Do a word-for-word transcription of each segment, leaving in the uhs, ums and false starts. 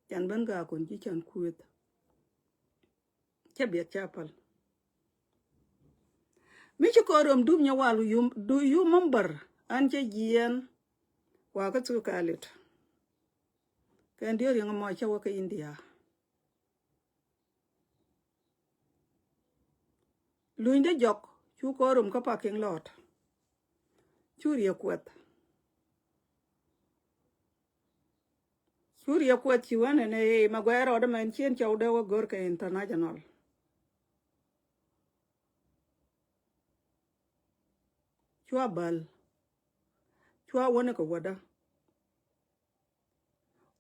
Can ben gaakun ci can kueth. Cä biɛt cä päl. Mi ci kɔɔr rom dup Nyawal, yum, du yum member an cä jiɛɛn. Wa kä thuk kɛ alit. Kɛn diöör yäŋ mɔ cä wä kä India. Luny de jɔk cu kɔɔr rom kä parking lot. Cu riɛ kuɛth. Cu riɛ kuɛth ci wä nɛnɛ ëë ma guɛɛr rɔɔdä mɛn cien cɔw dee wä gör kɛ international. Cua bäl. Cua wä ni kɛ wädä.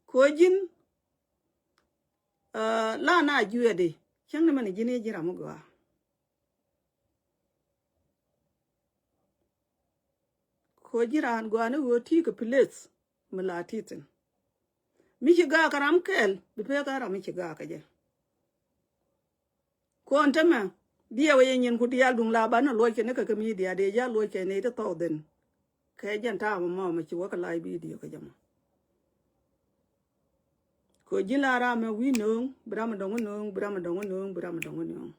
Kɛ ji̱n, ah, la na juɛt i̱ cäŋ ni mɛn ji̱n i̱ ji̱ ram mi gɔaa. Kɛ ji̱ raan gɔaa ni ɣöö ti kɛ place mi la ti thi̱n. Mi ci gaak ram kɛl bi pek kä ram mi ci gaak kä jɛ. Kɔn tämɛ diɛw yɛ nyin ku diaal duŋ la banɛ luɔc kɛ ni kɛ kä media dee ja luɔc kɛ ni ti thɔɔk dhin. Kɛ jɛn ta̱a̱ mɔ mɔ ci wä kä live video kä jɛ mɔ. Kɛ ji̱ la ram mɛ wi̱i̱ nööŋ bi ram mɛ dɔŋ nööŋ bi ram mɛ dɔŋ nööŋ bi ram mɛ dɔŋ nööŋ.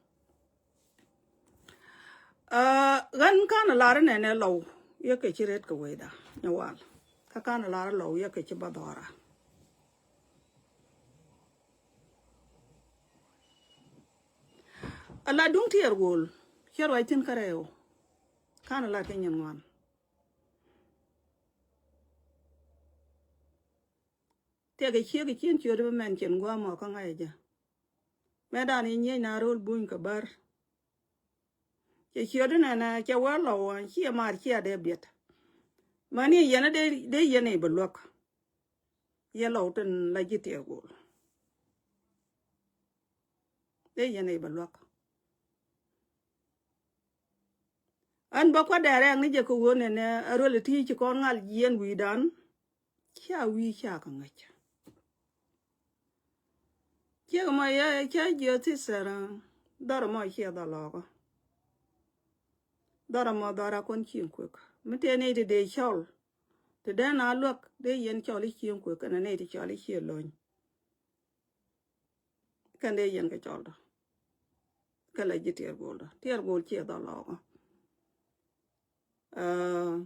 Ah, ɣän ka̱n lar nɛnɛ Lɔw yɛ kɛ ci ret kɛ wecda Nyawal. Kä ka̱n lar Lɔw yɛ kɛ ci ba dhɔra. Ala duŋ tiɛɛr gol cɛ ruac thi̱n kä rɛw. Ka̱n lar kɛ nyin ŋuan. Tëëkɛ ciek ciën ciöt bi mɛn cin gua̱a̱mɔ kä ŋa̱c jɛ. Mɛ dan i̱ nyiec na ro̱l buny kɛ bär. Cɛ ciöt inɛnɛ cɛ wee Lɔw ɣän ciɛ mar ciɛ dee biɛt. Mäni yɛn dee, dee yɛn i̱ bɛ luäk. Yɛ Lɔw tin la ji̱ tiɛɛr gol. Dee yɛn i̱ bɛ luäk. Ɣän bä kuat dee rɛɛk ni jɛ kɛ ɣöö nɛnɛ a ruel ti ci kɔn ŋal jiɛn wi̱i̱dan. Cia wi̱i̱ ca kɛ ŋäc. Ciek mɔ yɛ cä jiö thi̱thɛr dhɔr mɔ ciɛ dhɔr lɔɔkä. Dhɔr mɔ dhɔr a kɔn cieŋ kuek mi tëë nɛy ti dee cɔl. Ti dee na luäk dee yɛn cɔl i̱ cieŋ kuek kɛnɛ nɛy ti cɔl i̱ ciɛ lony. Kɛn dee yɛn kɛ cɔl dɔ. Kɛ la ji̱ tiɛɛr gol dɔ tiɛɛr gol ciɛ dhɔl lɔɔkä. Ah,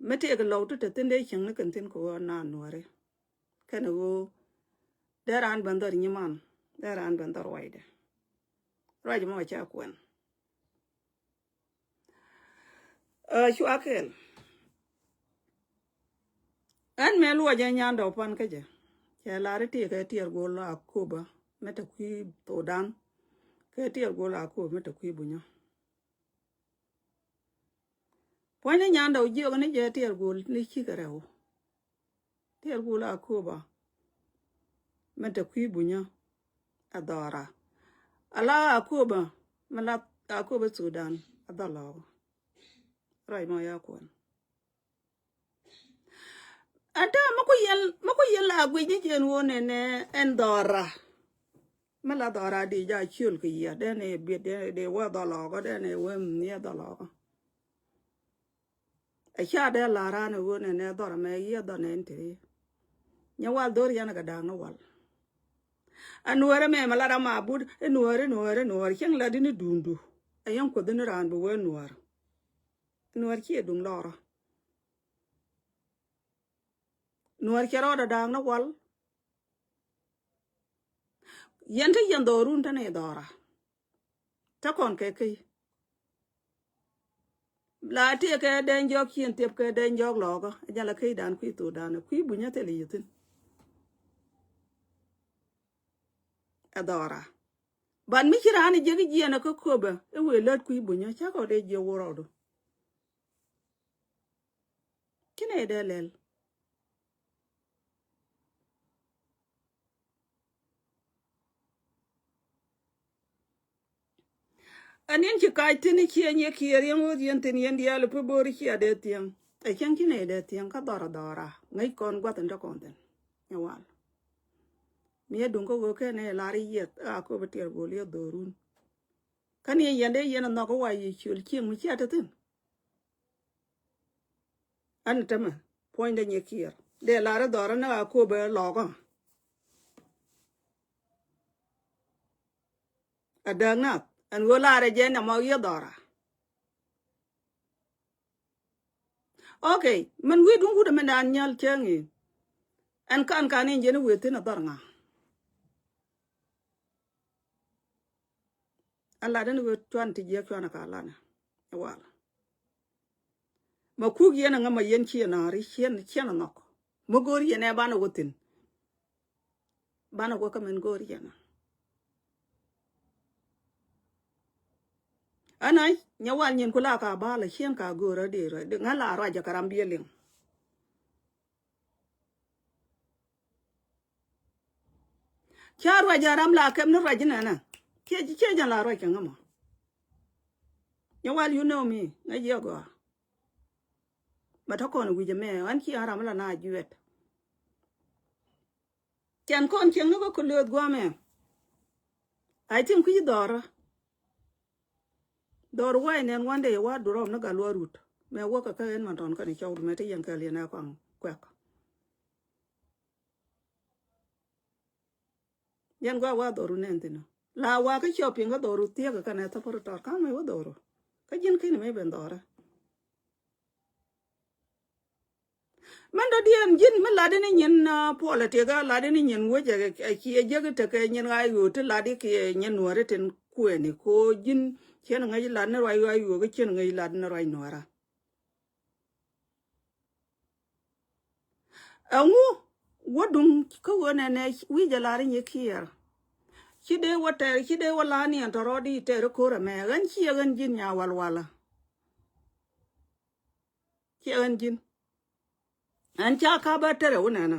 mi tëëk Lɔw ti te thi̱n dee cieŋ ni kɛn thi̱n kɛ ɣöö naan nuääri. Kɛn ɣöö dee raan ben dhɔr nyiman dee raan ben dhɔr ruacdɛ. Ruac mɔ ca kuɛn. Ɛ, cua kɛɛl. Ɛn mëë luɔcɛ nyandɛ pan kä jɛ. Cɛ lar i̱ tëëkɛ tiɛɛr gol Akoba mi te kui̱ Thudan. Kɛ tiɛɛr gol Akoba mi te kui̱ Bunyä. Puɔ̱nyni nyandɛ wä jiök ni jɛ tiɛɛr gol ni cikɛ rɛw. Tiɛɛr gol Akoba mi te kui̱ Bunyä. Ɛ dhɔra. Ala Akoba mi la Akoba Thudan. Ɛ dhɔl lɔɔkä. Ruac mɔ ya kuɛn. Ɛn täämɛ mi ku yɛl, mi ku yɛl la guic ni jɛn wä nɛnɛ ɛn dhɔra. Mi la dhɔra di ja ciöl kɛ yia dee ni biet dee, dee wä dhɔl lɔɔkä dee ni wä mi ni dhɔl lɔɔkä. Ɛ ca dee la raan ɛ ɣöö nɛnɛ dhɔr ɛmɛ yiëë dhɔr nɛn te. Nyɛ wal dho̱r yɛn kɛ da̱a̱k ni wal. Ɛ nuäärä mɛ mɛ la ram a but ɛ nuäär ɛ nuäär ɛ nuäär cieŋ la di ni duundu. Ɛ yɛn kuoth ni raan bi wee nuäär. Nuäär ciɛ duŋ lɔrä. Nuäär cɛ rɔɔdɛ da̱a̱k ni wal. Yɛn te yɛn dhɔrun te ni dhɔra. Te kɔn kɛ key. La tëë kɛ dɛny jɔk cieŋ thiep kɛ dɛny jɔk lɔkä. Jal a key dan kui̱ thok dan kui̱ Bunyä thil yithin. Ɛ dhɔra. Ban mi ci raan jiäk jiɛn kä Akoba i̱ wëë lät kui̱ Bunyä cä kɔ dee jiɛ wä rɔɔdu. Ci nɛy dee lɛl. Ɛ ni̱n ci kac thi̱n i̱ ciɛ nyiɛ kiɛɛr yɛn ɣöth yɛn thi̱n yɛn diaal i̱ pi bo̱o̱r i̱ cia dee thiäŋ. Ɛ cäŋ ci nɛy dee thiäŋ kä dhɔr ɛ dhɔra ŋäc kɔn gua̱th in te kɔn thi̱n. Nyɛ wal. Mi ɛ duŋ kä ɣöö kɛn ɛ lar i̱ yiɛth ɛ Akoba tiɛɛr gol i̱ ɛ dhorun. Kä ni ɛ yɛn dee yɛn ɛ nhɔk i̱ wa yiëë ciöl cieŋ mi cia te thi̱n. Ɛn tämɛ puɔ̱nydɛ nyiɛ kiɛɛr. Dee lar i̱ dhɔrä ni a kööbɛ lɔkä. A dääk nath ɛn ɣöö lar ɛ jɛ nɛmɔ yiëë dhɔra. Ok, min wi̱i̱ duŋ wut ɛmɛn daan nyal cäŋ i̱ ɛn kan kan in jɛn i̱ wëë thi̱n a dhɔr ŋa. Ɛn lat in wëë cuan ti jiɛk cuan a ka lanɛ ɛ wal. Ma kuk yɛn a ŋämɛ yɛn ciɛ na̱a̱ri ciɛn ciɛn a nhɔk. Mi go̱o̱r yɛn ɛ banɛ wä thi̱n. Banɛ wä kä min go̱o̱r yɛn a. Ɛn a nyɛ wal nyin ku la ka bal a ciɛn ka go̱o̱r a dee ruac ŋa la ruac a ka ram biɛ liŋ. Ca ruac a ram la kɛm ni ruac inɛnɛ. Kiɛ ci ciɛ jɛn la ruac kɛ ŋä mɔ. Nyɛ wal you know me ŋä jiɛ gɔaa. Bɛ tɔ kɔn wi̱c ɛmɛ ɣän ci ɣän ram la na juɛt. Cɛn kɔn cieŋ ni kä kɛ lööth guamɛ. I think kui̱ dhɔrä. Dhɔr wa̱i̱ nɛn one day wa durɔm ni gal wa rut mɛ wäkä kä ɛn man tɔn kɛn cɔw dumɛ ti yɛn kɛl yɛn ɛ kɔaŋ kuɛk. Yɛn gua wa dhɔru nɛn thin la wa kä cɔp piŋ kä dhɔru thiek kɛn ɛ thopor tɔr ka̱n mɛ wä dhɔru. Kä ji̱n kin mɛ ben dhɔrä. Mɛn dɔ̱diɛn ji̱n mi latdi ni nyin puɔlɛ tiɛkä latdi ni nyin wecɛ ɛ ciɛ jek tekɛ nyin ɣa̱c ɣöö ti latdi kiɛ nyin nuääri tin kuɛni ko ji̱n cien ŋäc lat ni ruac ɣa̱c ɣöö kä cien ŋäc lat ni ruac nuäärä. Ɛŋu wä duŋ kä ɣöö nɛnɛ wi̱c ɛ lar i̱ nyi kiɛɛr. Ci dee wä tɛɛr ci dee wä la niɛn tɔ̱ rɔɔd i̱ tɛɛr i̱ ko̱r ɛmɛ ɣän ciɛ ɣän ji̱n nya walwalä. Ciɛ ɣän ji̱n. Ɛn ca ka̱p a tɛrɛ wä nɛnä.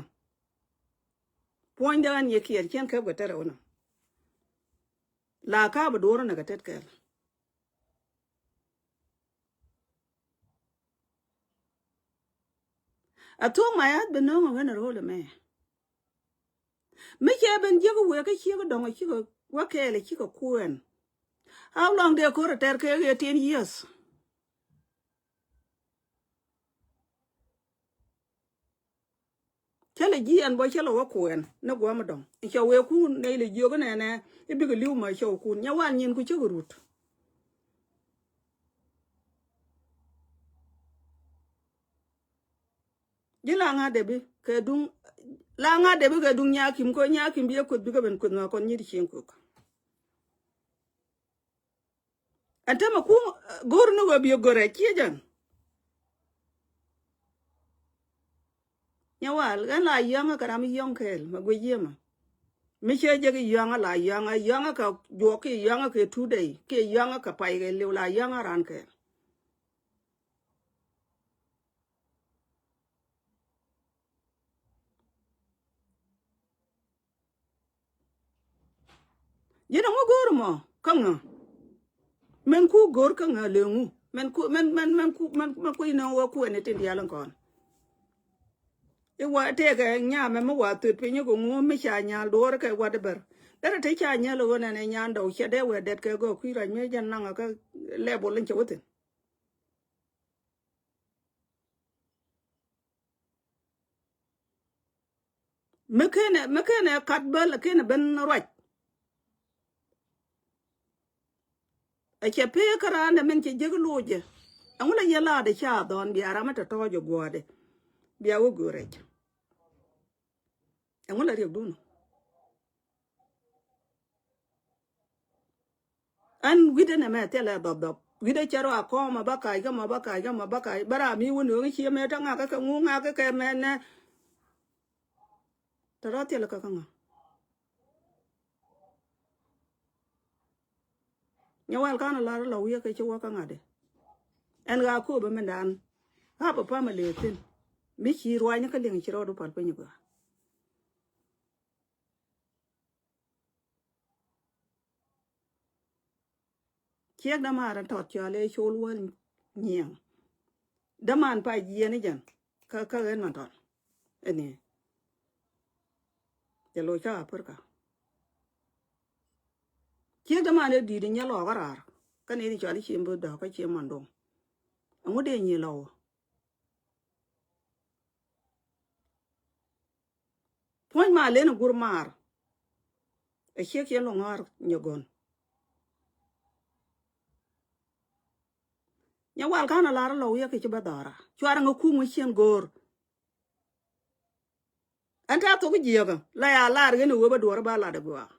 Puɔ̱nydɛ ɣän yɛ kiɛɛr cien kɛp kɛ tɛrɛ wä nɛ. La ka̱p a duɔ̱ɔ̱r nɛ kɛ tet kɛɛl. A thuɔ̱k ma yath ben no̱o̱ŋ a ɣän a ro̱o̱l ɛmɛ. Mi cɛ ben jiäk wëë kä ciek dɔ̱ŋ a cikɛ wä kɛɛl a cikɛ kuɛɛn. How long dee ko̱r a tɛr kɛ ɣëë ten years. Cä lɛ ji̱ ɛn bɔ cä lɛ wä kuɛn ni gua̱a̱m dɔ̱ŋ cɛ wëë kun nɛy lɛ jiök nɛnɛ i̱ bikɛ li̱w ma cɔw kun nyɛ wal nyin ku cäk rut. Ji̱ la ŋa̱ dee bi kɛ duŋ la ŋa̱ dee bi kɛ duŋ nyakim kɛ nyakim bi ɛ kueth bikɛ ben kueth ma kɔn nyit cieŋ kuk. Ɛn tämɛ kum go̱r ni ɣöö bi go̱r ɛ ciec ɛn. Nyɛ wal ɣän la yɔ̱ŋä kɛ ram yɔ̱ŋ kɛɛl mɛ guic yiëmä. Mi cɛ jek yɔ̱ŋä la yɔ̱ŋä yɔ̱ŋä kɛ juɔk kiɛ yɔ̱ŋä kɛ two day kiɛ yɔ̱ŋä kɛ pay kɛ liw la yɔ̱ŋä ran kɛɛl. Ji̱n ɛŋu go̱o̱r mɔ kä ŋä? Mɛn ku go̱o̱r kä ŋä leŋu mɛn ku mɛn mɛn mɛn ku mɛn mɛn ku inɔ wä ku ɛn itin diaal in kɔn. Iwa tëëkɛ nyamɛ mi wa thöt piny iku ŋu mi ca nyal duɔ̱ɔ̱r kɛ wat ibɛr. Derɛ te ca nyal iwä nɛn ɛ nyan dɔw cɛ dee wɛ dɛt kɛ gɔɔ kui̱ rac mi jɛn naŋ kä level in cɛ wä thin. Mi kenɛ mi kenɛ kat bäl kenɛ ben ruac. Ɛ cɛ pee kä raan dɛ min cɛ jek locɛ. Ɛŋu la yɛ laat ɛ ca dhɔn bia ram mi tɔ̱tɔ̱ jɛ guɔ̱ɔ̱dɛ bia wä go̱o̱r rɛc. Ɛŋu la riɛk dun. Ɛn wi̱cdɛ nɛmɛ thilɛ dhɔpdhɔp wi̱cdɛ cɛ rɔ a kɔɔm a bä kac kä mɔ bä kac kä mɔ bä kac bä ram mi wä nööŋ ciɛ mɛ te ŋakä kɛ ŋu ŋakä kɛ mɛ nɛ. Te rɔ thilɛ kä kä ŋa̱. Nyɛ wal kan a lar lɔ wi̱i̱ kɛ ci wä kä ŋa̱t di. Ɛn ɣaa kööbä mindan ɣaa pä pamɛ lëë thi̱n. Mi ci ruany kä liŋ ci rɔɔdu pal piny gɔaa. Ciek dämaan in tɔt cɔal ëë col wäl nyiɛŋ. Dämaan pa jiɛn i̱ jɛn kä kä ɣän man tɔt. Ɛni jɛ loc kä Aprika. Ciek dämaan ëë di̱i̱t in nyɛ lɔɔk kä raar kä ni ni cɔal i̱ ciem bi dɔ̱k kä ciem man do̱ŋ. Ɛŋu dee nyi lɔw. Puɔ̱ny ma len a gur maar. A ciek yɛ luŋ ɣɔr nyɛ gɔn. Nyɛ wal kan a lar a lɔw yɛ kɛ ci bä dhɔra. Cuarɛ ŋa kum ŋa cien go̱o̱r. Ɛn ta thok jiɛkä la ya lar ɣän iwee bä duɔr ba lat ibuak.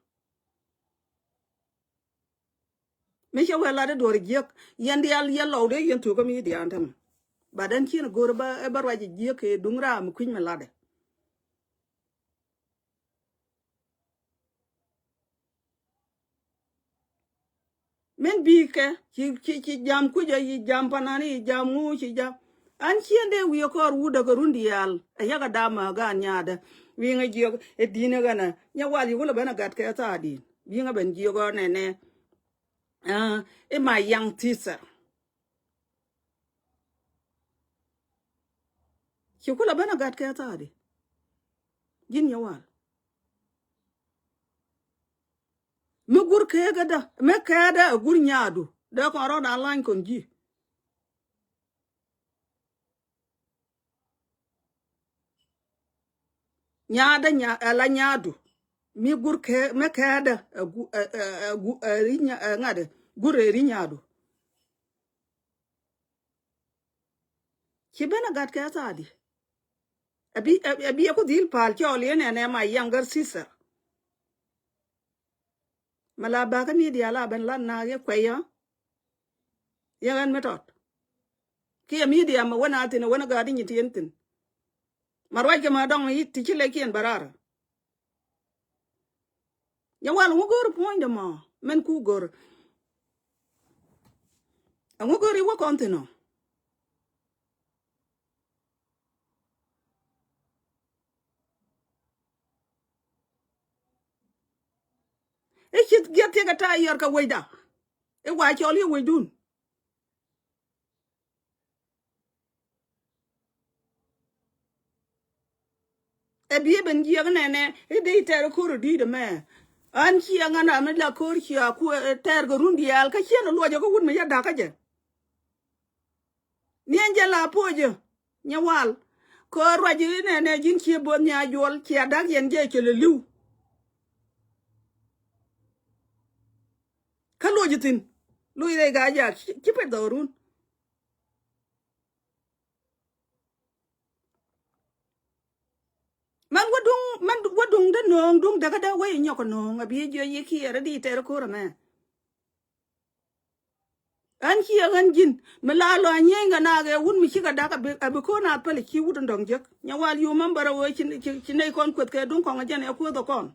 Mi cɛ wee lat iduɔr jiɛk yɛn diaal yɛn lɔw dee yɛn thukä mi diaal tämɛ. But ɛn cien go̱o̱r bä ɛ bä ruac jiɛk kɛ duŋ ram mi kui̱ny mi latdɛ. Min bikɛ ci, ci, ci jam kucä yi jam panani yi jam ŋu ci jam. An cien dee wi̱i̱ kɔr wut däk run diaal a yak a dam a gan nyaadä. Wi̱i̱ ŋa jiök ɛ di̱n ɛ ɣänä nyɛ wal yi wulɛ ben a gat kɛ thaadi. Bi̱i̱ ŋa ben jiök ɔ nɛnɛ. Ɛ ma yaŋ thisɛr. Ci kulɛ ben a gat kɛ thaadi. Ji̱n yɛ wal. Mi gur keekädä mi kɛɛdä a gur nyaadu dee kɔn rɔɔd a lany kɔn ji̱. Nyaadä nya ɛ la nyaadu mi gur kɛ mi kɛɛdä ɛ gu ɛ ɛ ɛ gu ɛ ri nya ɛ ŋa̱dɛ gur ɛ ri nyaadu. Ci ben a gat kɛ thaadi. Ɛ bi ɛ bi ɛ ku dhil pa̱a̱l cɔɔl yɛn ɛn ɛ ma younger sister. Ma la bakä media la ben lat na yɛ kuɛy yä. Yɛ ɣän mi tɔt kiɛ media ma wen a thin ɛ wen a gaat inyi thin thin. Ma ruac kɛ ma dɔŋ ti ci lɛkiɛn bä raar. Yɛ wal ŋu go̱o̱r puɔ̱nydɛ mɔ mɛn ku go̱o̱r. Ɛŋu go̱o̱r iwä kɔn thin ɔ. I̱ ci giɛth tiɛk ɛ ta̱a̱ yɔr kɛ wecda. I̱ wa cɔl i̱ wecdun. Ɛ biɛ ben jiɛk nɛnɛ i̱ dee i̱ tɛr ko̱r i̱ di̱i̱t ɛmɛ. An ciɛ ŋan ram i̱ la ko̱r cia ku ɛ tɛr kɛ run diaal kä ciɛn ɛ luɔcɛ kä wut mi yɛ da̱kä jɛ. Niɛn jɛ la puɔcä nyɛ wal. Kɛ ruac inɛnɛ ji̱n cie bo̱th nya juɔl cia da̱k yɛn jɛ cɛ lɛ li̱w. Kä loc ithin loc rɛy ga̱a̱c yak ci pet dhɔrun. Mɛn wä duŋ mɛn wä duŋ dä nööŋ duŋ däkä dä wä inyɔk nööŋ a bi jiɔ yi kiɛɛr di tɛr ko̱r ɛmɛ. Ɣän ci ɛ ɣän ji̱n mi la lɔ anyieny kɛ nak ɛ wut mi cikɛ dak a bi ko̱n a päl ci wut in dɔ̱ŋ jek. Nyɛ wal yumɛn bärä wee ci nɛy kɔn kueth kɛ duŋ kɔŋ ɛ jɛn ɛ kueth ɛ kɔn.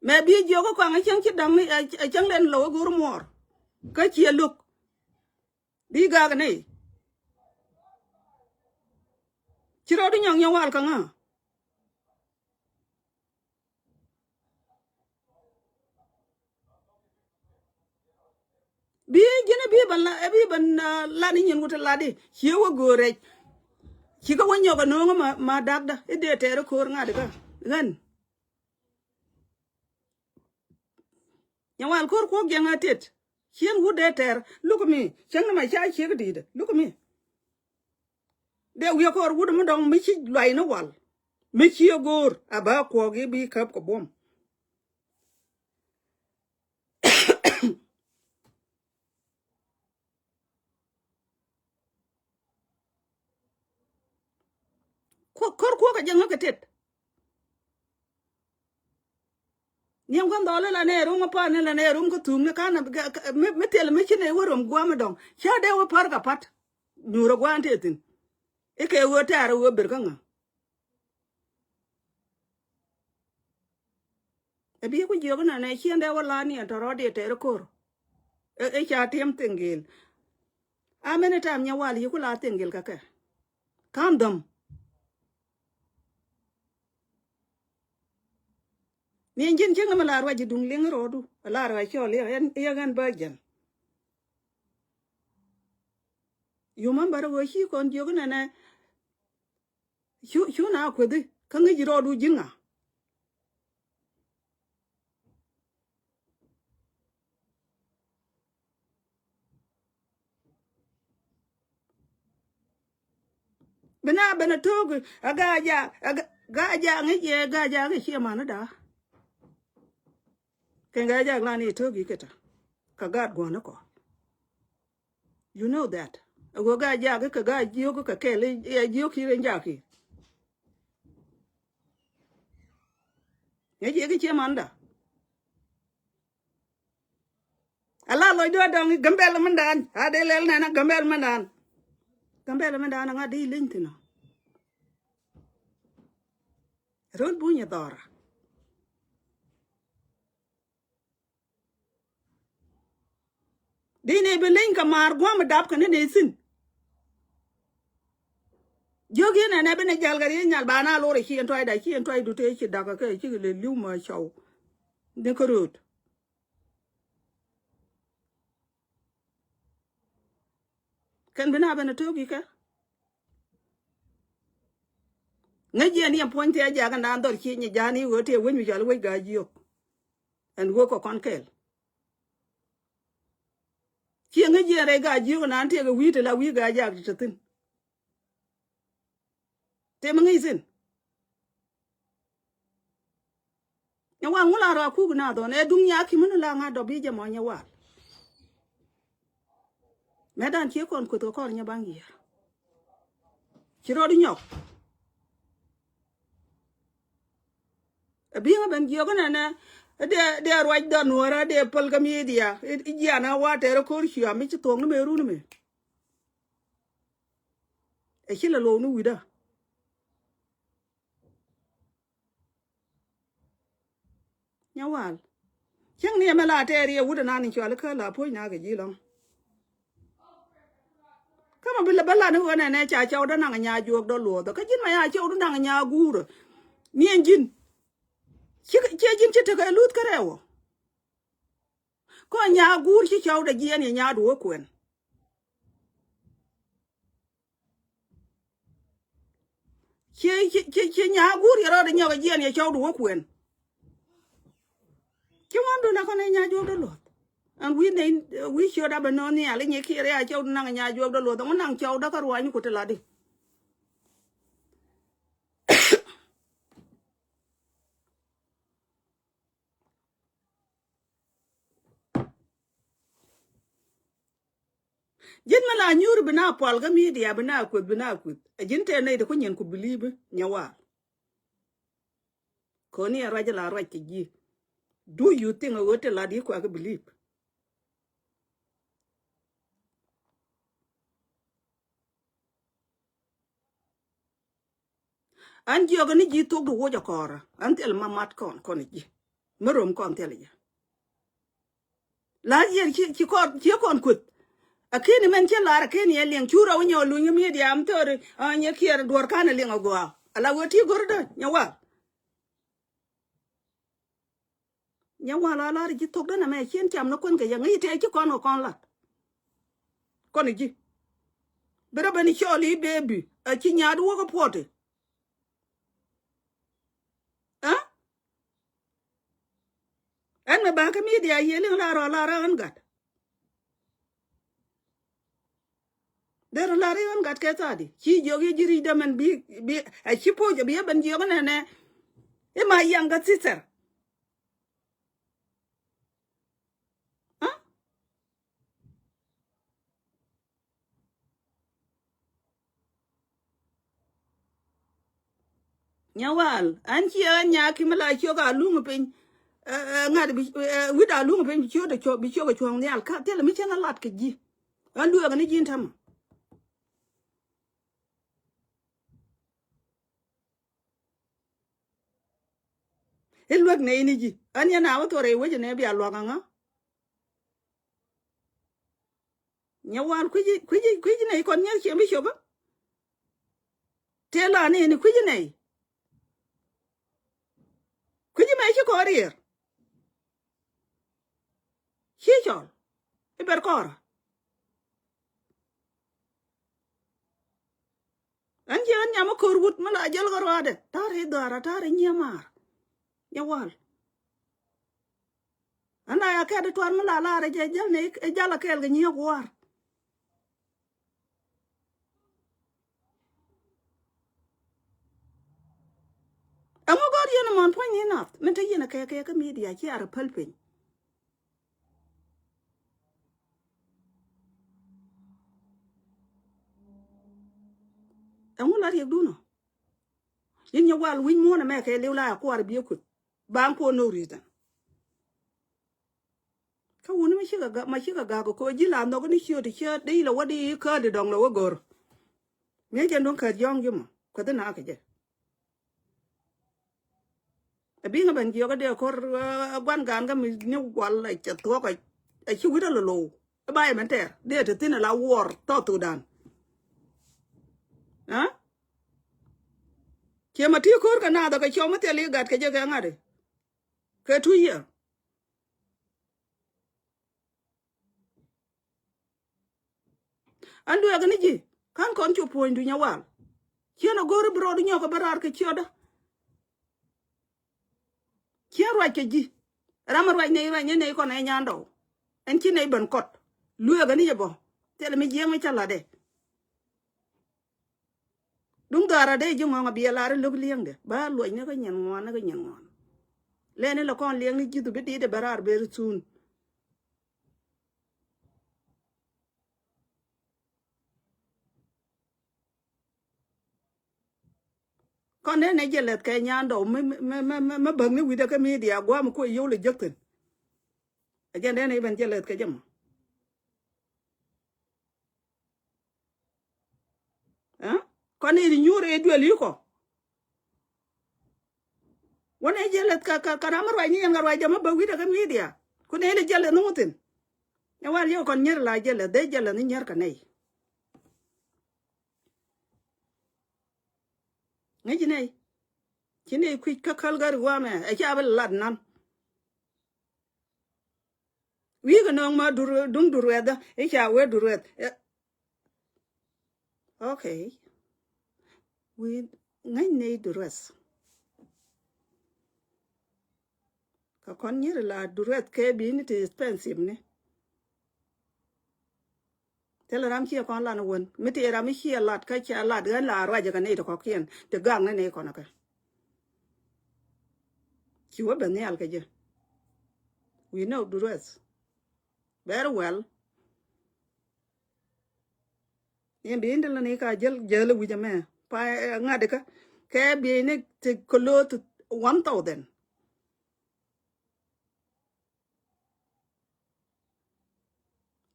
Mɛ bi jiök ɛ kɔaŋ ɛ cäŋ ci da̱ŋ ni ɛ cäŋ lɛn lɔ ɛ go̱r muɔɔr kä ci ɛ lo̱k. Di gak ni ci rɔɔdu nyɔŋ nyɛ wal kä ŋa. Bi ji̱n bi ban la bi ban la ni nyin wut la di ci wä go̱o̱r rɛc. Ci kä wä nyɔk a no̱o̱ŋ ma ma dak da i dee tɛɛr ko̱o̱r ŋa di kä ɣän. Nyɛ wal ko̱r kuɔk jiɛŋ a tet. Cien wut dee tɛr luk mi cäŋ ni ma ca ciek di̱i̱t luk mi. Dee wiɛ kɔr wut mi dɔŋ mi ci luay ni wal mi ci go̱o̱r a ba kuɔk i̱ bi käp kɛ buɔm. Ko̱r kuɔk a jiɛŋ a kɛ tet. Niɛm kän dhɔl ilanɛ rum apan ilanɛ rum kä thum ni kan mi thil mi ci nɛ wä rum guam idɔŋ ca dee wä par ka pat. Nyuur a guan ti thin ikɛ wä tɛɛr wä ber kä ŋa. Ɛ bi ku jiök inanɛ ciɛn dee wä la niɛn tɔrɔ dee tɛɛr ko̱r. Ica tiɛm thingil. A many time nyɛ wal yi ku la thingil kä kɛ. Kan dhäm. Ni ji̱n cieŋ mi la ruac ji̱ duŋ liŋ ro̱o̱du la ruac cɔl yɛ ɣän bä jɛn. Yumän bä rɛ wee ci kɔn jiök nɛnɛ. Cu cu na kuethi kä ŋi̱c ro̱o̱du ji̱n ŋa. Bi na ben a to̱o̱k a ga ja a ga. Gaa jaak ŋäc yɛ, gaa jaak ŋäc ciɛ man ni daa. Kɛn gaa jaak lan i̱ to̱k i̱ kɛ ta. Kä gaat guɔ̱n ni kɔ. You know that. A ɣöö gaa jaak kɛ gaa jiök kɛ kɛl i̱ jiök ki̱ rɛn jaak ki̱. Ŋäc yɛ kɛ ciɛ man daa. Ala lɔcdu a dɔŋ Gambɛl mindan. A dee lɛl nɛn a Gambɛl mindan. Gambɛl mindan a ŋa̱t di leny thin ɔ. Röl buny a dhɔra. Di ni bi leny kɛ maar guam dap kɛ ni ni thin. Jiök yɛn ɛn ɛ bi ni jal kɛ ri nyal ba na lor a ci ɛn tuay da ci ɛn tuay du te ci dak kɛ ci kɛ lɛ liw ma cɔw. Ni kä rööd. Kɛn bi na ben a to̱k ikä. Ŋäc yɛn yɛn puɔ̱ny thia̱ jakä naan dhɔr ci nyi ja̱a̱n i̱ ɣöö tiɛ wec mi cɔal wec gaa jiök. Ɛn ɣöö kɔ kɔn kɛɛl. Ciɛ ŋäc yɛn rɛy gaa jiök naan tiɛ kɛ wi̱i̱ ti la wi̱i̱ gaa jaak ti te thi̱n. Tëë mi ŋi̱i̱c thi̱n. Nyɛ wal ŋu la rɔ a kuk na dhɔn ɛ duŋ nya ki mi ni la ŋa̱t dɔ bi jɛ mɔ nyɛ wal. Mɛ dan cie kɔn kueth kɛ kɔr nyɛ baŋ yiër. Ci rɔɔd nyɔk. Ɛ bi̱i̱ ŋä ben jiök nɛnɛ. Dee dee ruac dhɔn nuɔrä dee päl kä midia. I̱ jiana wa tɛrɛ ko̱r cia mi ci thuɔ̱k ni mëë run mëë. Ɛ ci la lo̱w ni wi̱dä. Nyɛ wal. Cäŋ ni ɛmɛ la tɛɛr yɛ wut ɛnan in cual kä la puɔ̱ny na kɛ ji̱ lɔ̱ŋ. Kä mɛ bi lɛ bä lan i̱ ɣöö nɛnɛ ca cɛwdä naŋ nya juɔk dɔ luɔth kä ji̱n mɛ ya cɛwdu naŋ nya guurä. Ni ɛn ji̱n. Ciɛ ji̱n ci tekɛ luth kä rɛwä. Kɔ nya guur ci cɔwdɛ jiɛn yɛ nya duɔ kuɛn. Ci ci ci nya guur yɛ rɔɔdɛ nyɔk jiɛn yɛ cɔwdɛ wä kuɛn. Ci ŋuan dun akɔn ɛ nya juɔk dɛ luɔth. Ɛn wi̱i̱ nɛy wi̱i̱ ciöt abɛ nööŋ nhial inyɛ kiɛ rɛy a cɔwdɛ naŋ nya juɔk dɛ luɔth ɛŋu naŋ cɔwdɛ kä ruany kut ti latdi. Ji̱n mi la nyuur bi na pual kä midia bi na kueth bi na kueth. Ɛ ji̱n tëë nɛy ti ku nyin ku bilip nyɛ wal. Koni ɛ ruac la ruac kɛ ji̱. Do you think a ɣöö ti lat i̱ kuɛ kɛ bilip? An jiɔk ni ji̱ thok di woc a kɔɔrä an thil ma mat kɔn kɔn ji̱. Mi rom kɔn thil ji̱. La yɛn ci ci kɔn ci kɔn kueth. Akini mɛn ci lar akini ɛ liɛŋ cura winyɛ ɔ luny mi diam thori. Nyɛ kiɛr duɔr kan ɛ liɛŋ a gɔaa ala wee ti gor dä nyɛ wal. Nyɛ wal a lar ji̱ thok dä nɛ mɛ cien cam ni kuän kɛ yɛ ŋi̱i̱c tɛɛ ci kɔn kɛ kɔn lat. Kɔn ji̱. Bi rɔ ben cɔɔl i̱ bebi a ci nyaat wä kä puɔti. Ɛ ɛn mɛ ba kä midia yiëë liŋ la rɔ la rɔ ɛn gat. Derɛ la rɔ ɛn gat kɛ thaadi ci jiök i̱ ji̱ ri̱c dämɛn bi bi ɛ ci poc ɛ bi ɛ ben jiök nɛnɛ. I̱ ma yaŋ kä thithɛr. Nyawal an ci an nya ki mi la ciök a luŋ piny. Ŋa̱t bi wi̱t a luŋ piny bi ciök bi ciök cuɔ̱ŋ nhial ka thilɛ mi cɛn a lat kɛ ji̱. An lueek ni ji̱n tämɛ. I̱ luek nɛy ni ji̱ an yɛn a wä thorɛ i̱ wecɛ nɛ bia luak aŋa. Nyɛ wan kui̱ci kui̱ci kui̱ci nɛy kɔn nyɛ ciɛ mi copä. Tëë la ni ni kui̱ci nɛy. Kui̱ci mɛ ci kɔn riɛr. Ci cɔl i̱ ber kɔrä. Ɛn jiɛ ɛn nyam ɛ ko̱r wut mi la jäl kɛ ruaadɛ ta̱rɛ i̱ dhɔaarä ta̱rɛ nyiee maar. Nyɛ wal. Ɛn a ya kɛt i̱ tuar mi la laarɛ jɛ jäl ni i̱ jal a kɛɛl kɛ nyiee kuaar. Mɔn puɔ̱ny ni nath min te yin a kɛ kɛ kä media ci a rɛ päl piny. Ɛŋu la riɛk dunɔ? Yin nyɛ wal wi̱c muɔ̱n ɛmɛ kɛ liw la a kuar biɛ kuth. Baŋ puɔ̱n no reason. Kä wuni ma cikɛ gak, ma cikɛ gak kɛ koc ji̱ la nhɔk ni ciöt i̱ ciöt di la wä di i̱ käät di dɔŋ la wä gör. Ŋi̱eec ɛn duŋ käät yɔ̱ŋ ji̱ mɔ kuäthi na kɛ jɛ. Ɛ bi̱i̱ ŋä ben jiɔk ɛ dee ko̱r, ɛ, guan gaan kä mi ni wal ɛ cɛ thuɔk ɛ, ɛ ci wi̱t ɛ lolow. Ɛ ba yɛ ben tɛɛr dee te thi̱n ɛ la wuɔr tɔt thokdan. Ɛ? Ciɛ ma ti ko̱r kɛ naath ɛ kɛ ciɔm mi thil i̱ gat kɛ jɛ kɛ ŋa̱t i̱. Kɛ tu yiëë. An luɛɛk ni ji̱ ka̱n kɔn cu puɔ̱nydu nyɛ wal. Ciɛn a go̱ri bi rɔɔdu nyɔk a bä raar kɛ ciötdä. Ciɛn ruac kɛ ji̱. Ram a ruac nɛy ruac ni nɛy kɔn ɛ nyandɔw. Ɛn ci nɛy ben kɔt. Luɛɛk ni jɛ bɔ. Thilɛ mi jiɛŋ mi ca la̱tdɛ. Duŋ dhɔaarä dee ji̱ ŋɔ̱ŋ a biɛ lar i̱ lo̱k li̱eŋdɛ ba luɔc ni kä nyin ŋuan ni kä nyin ŋuan. Lɛni lɛ kɔn liɛŋ ni ji̱thu bi di̱t ɛ bɛ raar very soon. Kɔn ne nɛ jɛ lɛth kɛ nyandɔw mi, mi, mi, mi, mi bäk ni wi̱cdɛ kä media gua̱a̱m kuɔ yio̱w lɛ jek thi̱n. Ɛ jɛn dee nɛ ben jɛ lɛth kɛ jɛ mɔ. Ɛ? Kɔn i̱ nyuur i̱ duel i̱ kɔ. Wä nɛ jɛ lɛth ka, ka, ka ram mi ruac ni yɛn ka ruac jɛ mi bäk wi̱cdɛ kä media. Ku nɛ ilɛ jɛ lɛth ni ŋu thi̱n. Ɛ wal yɛ kɔn nyier la jɛ lɛth dee jɛ lɛth ni nyier kɛ nɛy. Ŋäci nɛy ci nɛy kui̱c kä Calgary gua̱a̱mɛ ɛ ca bi lat nan. Wi̱i̱ kɛ nööŋ ma dur, duŋ dur ruɛth i̱ ca wee dur ruɛth. Okay. Wi̱i̱ ŋäc nɛy dur ruɛth. Kɛ kɔn nyier la dur ruɛth kɛ bi̱i̱ni ti expensive ni. Thilɛ ram ciɛ kɔn lan wän mi ti ram mi ciɛ lat kä ciɛ lat ɣän la ruacɛ kɛ nɛy ti kɔ̱kiɛn ti gak ni nɛy kɔn kɛ. Ci wä ben nhial kɛ jɛ. We know the rest very well. Yɛn bi in ti lɛ ni ka jäl jäl wi̱c ɛmɛ pa ŋa̱t kä kɛ bi ni ti close to one thousand.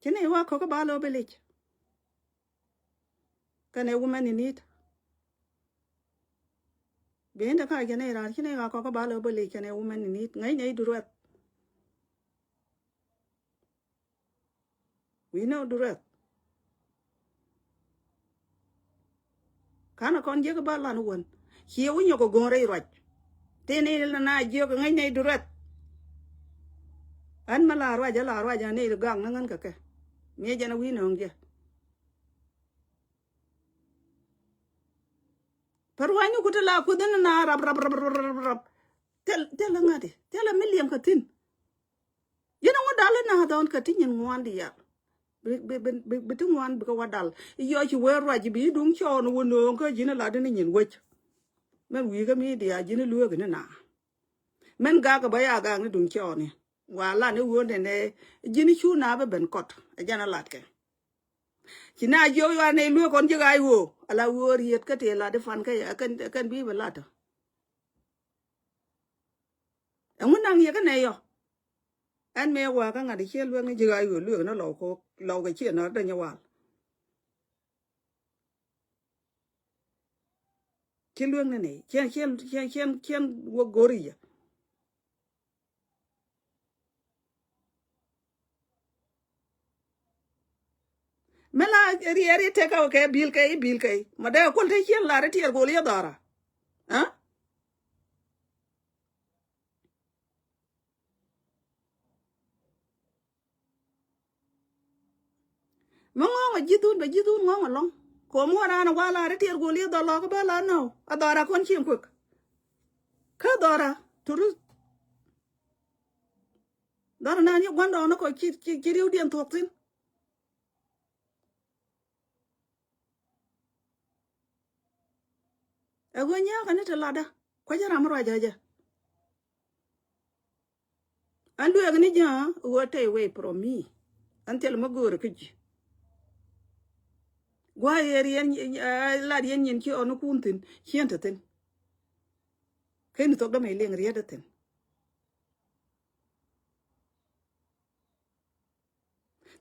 Ci nɛy wa kɔk kä ba lo̱ bi lic. Kɛnɛ women in need. Bi in te ka jɛ nɛy raar ci nɛy wa kɔk kä ba lo̱ bi lic kɛnɛ women in need ŋäc nɛy duruɛth. We know duruɛth. Ka̱n a kɔn jiäk ba lan wän ciɛ wi̱c nyɔk kɛ go̱o̱r rɛy ruac. Thin il na jiök ŋäc nɛy duruɛth. Ɣän mi la ruac a la ruac a nɛy ri gak ni ɣän kɛ kɛ. Miɛ jɛn a wi̱i̱ nööŋ jɛ. Pär ruac ni ku te la kueth in na rap rap rap rap rap. Thil thil ŋa̱ti thil mi liɛm kɛ thi̱n. Yɛn a ŋuɔ̱t dal in na dhɔn kɛ ti nyin ŋuan diaal. Bi bi bi bi ti ŋuan bikɛ wa dal. Yɔ ci wee ruac bi duŋ cɔɔn wä nööŋ kä ji̱n a lat in nyin wec. Mɛn wi̱i̱ kä mi diaal ji̱n a lueek in na. Mɛn gak kɛ bä ya gak ni duŋ cɔɔn ni wa lat ni wä nɛnɛ ji̱n cu na bä ben kɔt a jɛn a lat kɛ. Ci na jiök yɔa nɛy lueek kɔn ji̱ ɣaac ɣöö ala ɣöö riet kä tëë lat i̱ fan kä kɛn kɛn bi bɛ lat. Ɛŋu naŋ yɛ kä nɛy yɔ. Ɛn mëë wa̱a̱ kä ŋa̱t i̱ ciɛ lueek ni ji̱ ɣaac ɣöö lueek ni lɔw kɛ lɔw kɛ ciɛ nɔr dänyɛ wal. Ci lueŋni ni ciɛn ciɛn ciɛn ciɛn ciɛn wä go̱ri yɛ. Mi la riɛɛr i̱ tɛk kɛ kɛ bil kɛ i̱ bil kɛ i̱ ma dee kuɔl te ciɛn lar i̱ tiɛɛr gol i̱ dhɔra. Aa. Mi ŋɔ̱ŋ a ji̱thun bɛ ji̱thun ŋɔ̱ŋ alɔ̱ŋ. Kom wä raan a wal a ri tiɛɛr gol i̱ dhɔl lɔk bä la nɔw a dhɔra kɔn cieŋ kuek. Kä dhɔra turu dhɔra nan yɛ gua̱n dɔɔn ni kɔ ci ci ci riwdiɛn thuɔk thi̱n. Ɛ ɣöö nyääkä ni ti latdä kuecä ram mi ruac ɛ jɛ. An luɛɛk ni jɛ ɣöö take away from me. An thil mi göörä kä ji̱. Gua̱a̱ yɛ riɛn, lat yɛn nyin ci ɣɔn ni kun thi̱n, ciɛn te thi̱n. Ken ni thok dämɛ liŋ riet te thi̱n.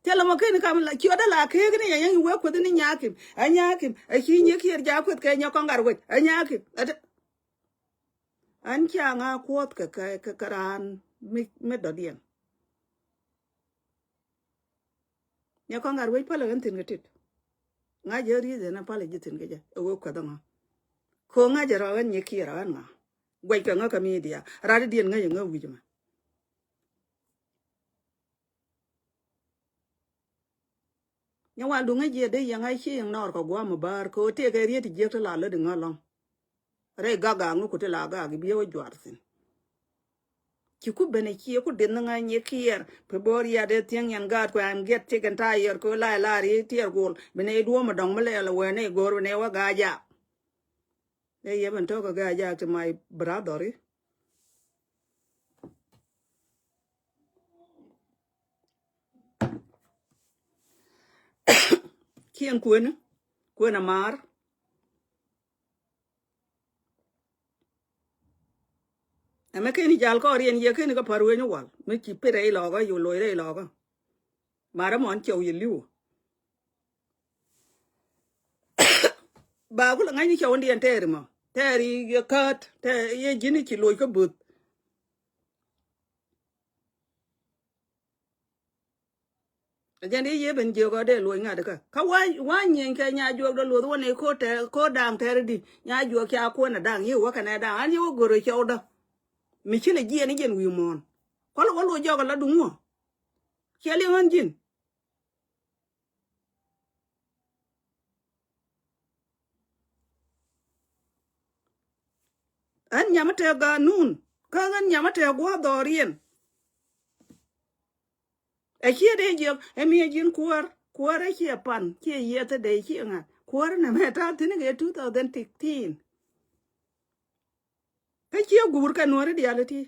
Thilɛ mɔ ken kam la ciötdä la keek ni yɛ yɛn wee kueth ni nyakim. A nyakim a ci nyɛ kiɛr ja kueth kɛ nyɛ kɔŋ gat wec a nyakim. An ca ŋa kuɔth kɛ kɛ kɛ raan mi mi dɔ̱diɛn. Nyɛ kɔŋ gat wec pälɛ ɣän thi̱n kɛ tit. Ŋa̱c jɛ ri̱th ɛn a pälɛ ji̱ thi̱n kɛ jɛ ɛ wee kueth ɛŋɔ. Ko̱ ŋa̱c jɛ rɔ ɣän nyɛ kiɛr rɔ ɣän ŋɔ. Guɛc kɛ ŋä kɛ midia rat idiɛn ŋäc ɛ ŋä wi̱c mɛ. Nyɛ wal duŋä jiɛ dee yɛŋ a cieŋ nɔɔr kɛ gua̱a̱m ɛ bäär kɛ ɣöö tëëkɛ riet ti jiäk ti la lätdi ŋä lɔ̱ŋ. Rɛy gak gak ŋä ku ti la gak i̱ bi ɣä wä juar thi̱n. Ci ku ben ɛ cie ku dieth ni ŋä nyɛ kiɛɛr pɛ bo̱o̱r yat ɛ thiäŋ yɛn gaat kuɛ I'm get sick and tired kɛ ɣöö la ɛ lar i̱ tiɛɛr guɔl bi nɛ i̱ duɔ̱ɔ̱m ɛ dɔ̱ŋ mi lɛɛl ɛ wee nɛ i̱ go̱o̱r bi nɛ wä ga̱a̱c jaak. Ɛ yɛ ben tɔ̱ kɛ ga̱a̱c jaak ti my brother i̱. Kiɛn kueni kueni maar. Ɛmɛ keni jal kɔɔr yɛn yɛ keni kä pär weny wal mi ci pit rɛy lɔkä yu loc rɛy lɔkä. Marä mɔn cɛw yɛ li̱w. Ba kulɛ ŋa̱cni cɛw ndiɛn tɛɛri mɔ tɛɛri yɛ käät tɛɛri yɛ ji̱ni ci loc kä buth. Jɛn i̱ yee ben jiök ɔ dee luɔc ŋa̱t kä kä wa wa nyieny kɛ nya juɔk dɔ luɔth wä ni ko tɛ ko da̱a̱ŋ tɛr di nya juɔk ca kuɔn a da̱a̱ŋ yi wä kɛnɛ da̱a̱ŋ an yi wä goro cɔw dɔ. Mi ci lɛ jiɛn i̱ jɛn wi̱i̱ muɔ̱ɔ̱n kualɛ wä luɔc jɔk a la duŋ wä. Ciɛ liŋ ɣän ji̱n. Ɣän nyam ɛ tɛk ganun kä ɣän nyam ɛ tɛk gua̱a̱th dhɔriɛn. Ɛ ciɛ dee jiɛk ɛ mi ɛ ji̱n kuäär kuäär ɛ ciɛ pan ciɛ yiɛth ɛ dee ciɛ ŋa̱t kuäär ɛ nɛmɛ ta̱a̱ thi̱n kɛ two thousand sixteen. Kä ciɛ guur kɛ nuɔ̱ɔ̱ri diaal ɛ ti.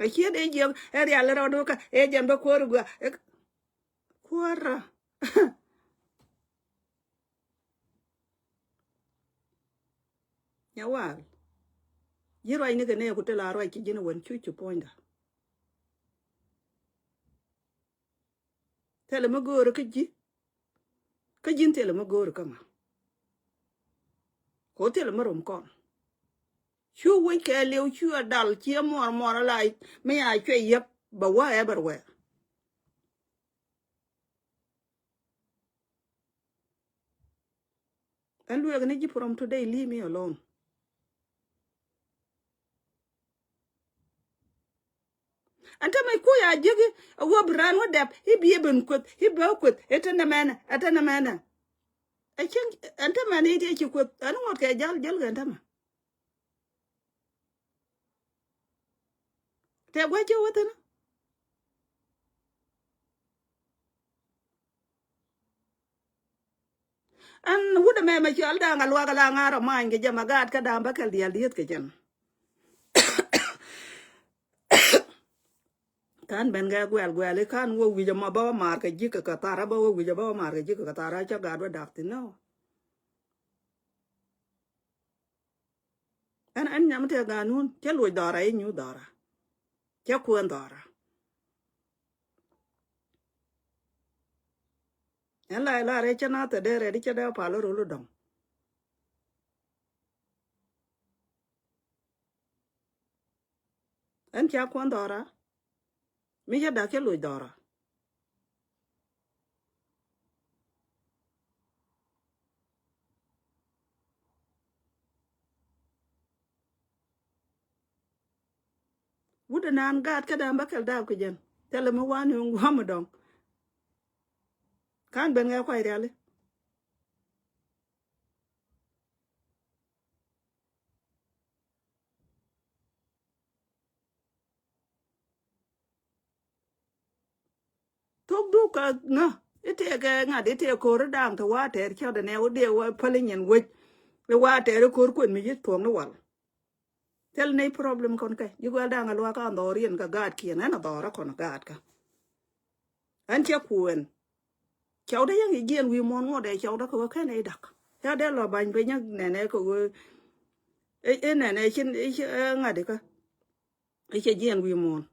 Ɛ ciɛ dee jiɛk ɛ rial rɔɔdu kä ɛ jɛn bä kuäär gua. Kuäärä. Nya wal. Ji̱ ruacni kɛ nɛɛku ti la ruac ci ji̱n ɛ wän cuc ci puɔ̱nydä. Thilɛ mi go̱o̱ri kä ji̱. Kä ji̱n thilɛ mi go̱o̱ri kä ŋa. Ko thilɛ mi rom kɔn. Cu wec kɛ liw cu a dal ci a muɔr muɔr a la mi a cuɛ yɛp bɛ wä everywhere. Ɛn lueek ni ji̱ from today leave me alone. Ɛn tämɛ kuc a jiäki a wä bi raan wä dɛp i̱ bi ɛ ben kueth i̱ bɛ kueth ɛ te nɛmɛnɛ ɛ te nɛmɛnɛ. Ɛ cieŋ ɛn tämɛ ni ti ɛ ci kueth ɛn ŋuɔ̱t kɛ jal jäl kɛ ɛn tämɛ. Tɛ gua̱c cä wä thi̱n. Ɛn wut ɛmɛ mɛ cɔal da̱a̱ŋ a luak a la ŋa̱r ɔ ma̱a̱ny kɛ jɛ ma gaat kä da̱a̱ŋ bä kɛl diaal dieth kɛ jɛn. Kan ben kɛ guɛl guɛl i̱ kan wä wi̱c ɛmɔ bä wä ma̱a̱r kɛ ji̱k kɛ kɛ thar a bä wä wi̱c ɛ bä wä ma̱a̱r kɛ ji̱k kɛ kɛ thar a cä gaat wä dak thi̱n nɔ. Ɛn ɛn nyam tɛ ganun cɛ luɔc dhɔra i̱ nyu dhɔra. Cɛ kuɛn dhɔra. Ɛn la ila rɛ cɛ na thɛ dee rɛ di cɛ dee pal rol dɔŋ. Ɛn ca kuɔn dhɔra. Mi cɛ dak cɛ loc dhɔra. Wut ɛnan gaat kä da̱a̱n bä kɛl daap kɛ jɛn thilɛ mi wani ŋuam dɔŋ. Kan ben ŋɛ kuay riali. Thok duk kä ŋä i̱ tëëkɛ ŋa̱t i̱ tëëk ko̱r i̱ da̱a̱ŋ te wa̱a̱ tɛɛr cätdɛ nɛ wä diɛ wä päl i̱ nyin wec. I̱ wa̱a̱ tɛɛr i̱ ko̱r kuën mi yi̱th thuɔ̱ŋ ni wal. Thil nɛy problem kɔn kɛ ji̱ guɛl da̱ŋ a luakä an dhɔriɛn kɛ gaatkiɛn ɛn a dhɔrä kɔn gaatkä. Ɛn cɛ kuɛn. Cɔwdä yɛn i̱ jiɛn wi̱i̱ muɔ̱ɔ̱n ŋuɔ̱t ɛ cɔwdä kɛ wä kɛn i̱ da̱k. Ca dee lɔ ba̱ny piny nɛnɛ kɛ wee. I̱ nɛnɛ cin i̱ ŋa̱t ikä. I̱ cɛ jiɛn wi̱i̱ muɔ̱ɔ̱n.